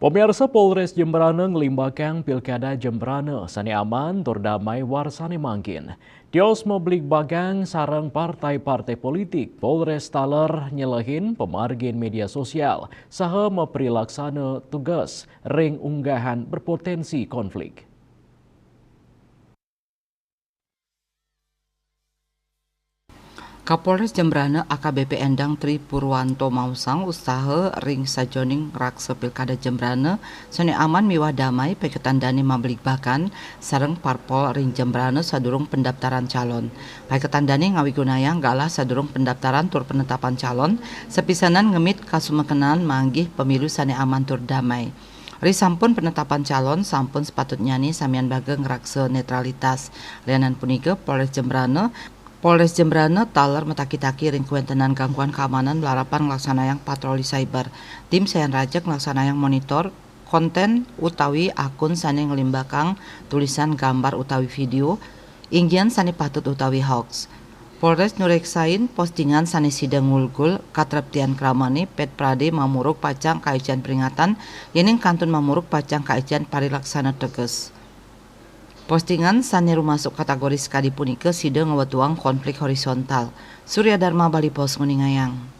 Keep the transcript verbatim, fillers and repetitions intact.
Pemirsa, Polres Jembrana nglimbakang Pilkada Jembrana sané aman tur damai warsané mangkin. Tios mabligbagang sareng partai-partai politik, Polres taler nyelehin pamargin média sosial saha maprilaksana tugas ring unggahan berpotensi konflik. Kapolres Jembrana A K B P Endang Tri Purwanto maosang usaha ring sajeroning raksa Pilkada Jembrana sané aman miwah damai paiketan dané mabligbagan sareng parpol ring Jembrana sadurung pendaftaran calon. Paiketan dané ngawigunayang galah sadurung pendaftaran tur penetapan calon, sapisanan ngemit kasumekenan manggih pemilu sané aman tur damai. Ri sampun penetapan calon, sampun sepatutnyané samian baga ngraksa netralitas. Lianan punika, Polres Jembrana, Polres Jembrana taler mataki-taki ring kawéntenan gangguan keamanan malarapan nglaksanayang patroli cyber. Tim sayan rajeg nglaksanayang monitor kontén utawi akun sané nglimbakang tulisan, gambar utawi vidéo, inggian sané patut utawi hoax. Polres nureksain postingan sané sida ngulgul katreptian kramané, pét pradé mamurug pacang kaican peringatan, yéning kantun mamurug pacang kaican parilaksana teges. Postingan sané rumasuk kategori sakadi punika sida ngwetuang konflik horizontal. Surya Dharma, Bali Post, nguningayang.